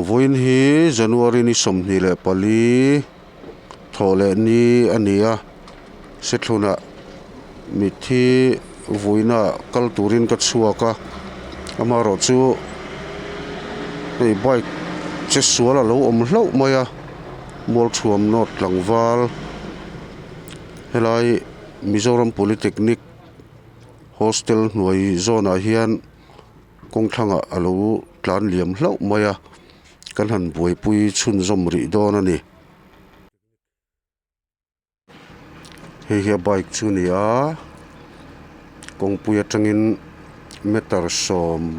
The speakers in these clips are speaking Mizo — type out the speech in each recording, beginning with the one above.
Vawiin hi January ni 24 thawh leh ni a ni a, Sethlunah mitthi vuina kal turin ka chhuak a, amaherawh chu hei bike che sual a lo awm hlauh mai a, Mualthuam North tlangval helai Mizoram Polytechnic hostel hnuai zawnah hian kawng thlangah a lo tlan liam hlauh mai a, kan han buaipui chhunzawm rih dawn a ni. Hei hi a bike chu a ni a kawngpui atangin meter 15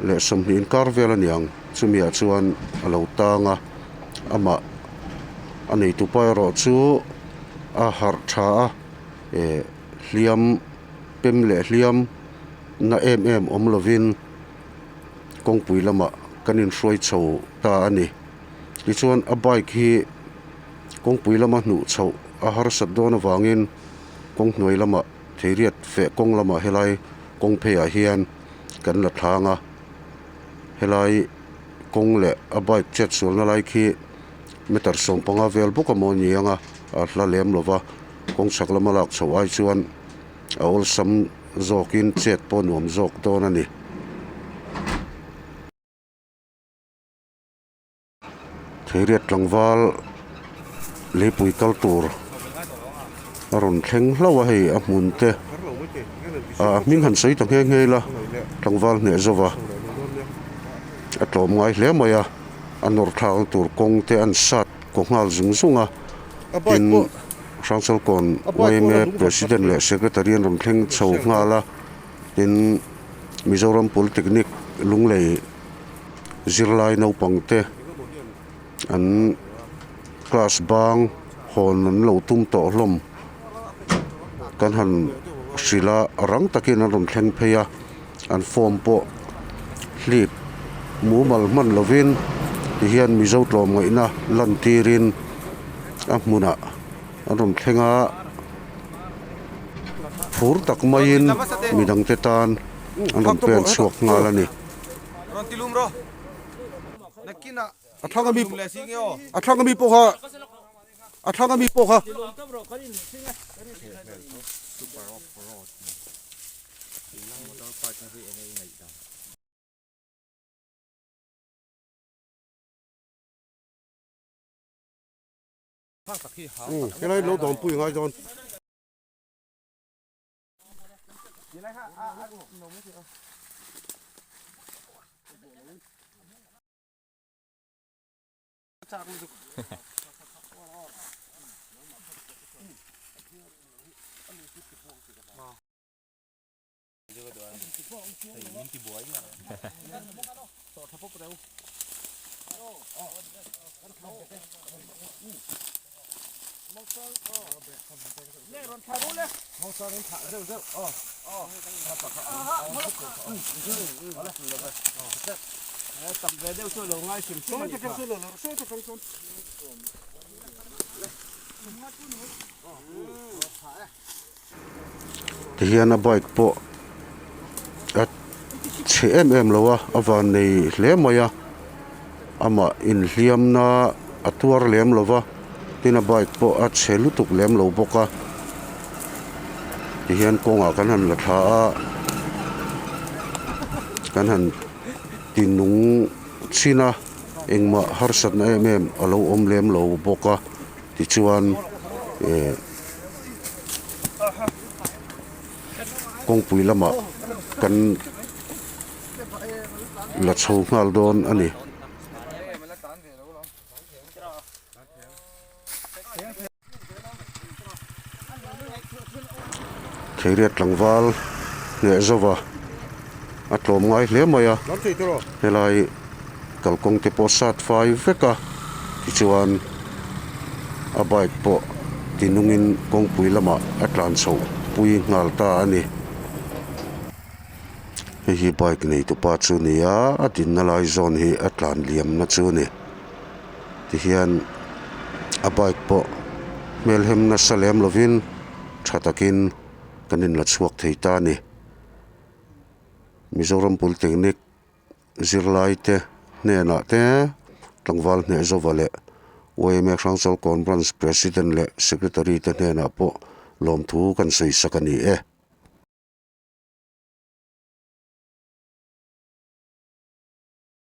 leh 20 inkar vel a ni ang chumi ah chuan a lo tang a amah a neitu pa erawh chu a harh tha a eh hliam pem leh hliam na em em awm lovin kawngpui lamah kan inhruai chho ta a ni. Tichuan a bike hi kawngpui lama hnuh chhoh a harsat dawn avangin kawng hnuai lamah theiriat feh kawng lamah helai kawng pheiah hian kan la thlang a, helai kawng leh a bike chet sualna lai khi meter 15 vel bawk a maw ni ang a, a hla lem lo va, kawng chhak lama lak chhoh ai chuan a awlsam zawkin chet pawh nuam zawk dawn a ni. Theiriat tlangval leipui kal tur a rawn thleng hlauh a hei a hmun te ah hming han sawi ta nghe nghe ila tlangval hneh zova a tlawm ngai hle mai a a nawr thlak na tur kawng te an sat kaw nghal zung zung a tin Hrangchalkawn yma president leh secretary an rawn thleng chho nghal a tin Mizoram Polytechnic Lunglei. Zirlai naupang te an class bang hawn an lo tum tawh hlawm kan han hrilh a rang takin an rawn thleng phei a an form pawh hlip mumal hman lovin tihian mizo tlawmngaihna lan tirin a hmunah an rawn thleng a phur tak maiin midangte tan an rawn pen chhuak nghal a ni. Rawn ti lum rawh. Nakinah A thlang ami lum leh si nge aw. A thlang ami pawh kha A thlang ami pawh kha. Helai lo dawnpui ngai dawn. Tihian a bike pawh a chhe em em lo a a van nei hle mai a amah inhliamna a tuar lem lo va tin a bike pawh a chhe lutuk lem lo bawk a tihian kawngah kan han la thla a kan han ti nung chhin a engmah harsatna em em a lo awm lem lo bawk a tichuan eh. Kawngpui lamah kan la chho nghal dawn a ni. Theiriat tlangval hneh zova a tlawm ngai hle mai a, helai kalkawng te pawh sat fai vek a tichuan a bike pawh ti nungin kawngpui lamah a tlan chhoh pui nghal ta a ni. Hei hi bike nei tupa chu a ni a a dinna lai zawn hi a tlan liamna chu a ni tihian a bike pawh hmelhem nasa lem lovin tha takin kan inla chhuak thei ta a ni. Mizoram Polytechnic. Zirlai te hnenah te tlangval hneh zova leh YMA Hrangchal Kawn Branch President leh Secretary te hnenah pawh lawmthu kan sawi sak a ni e.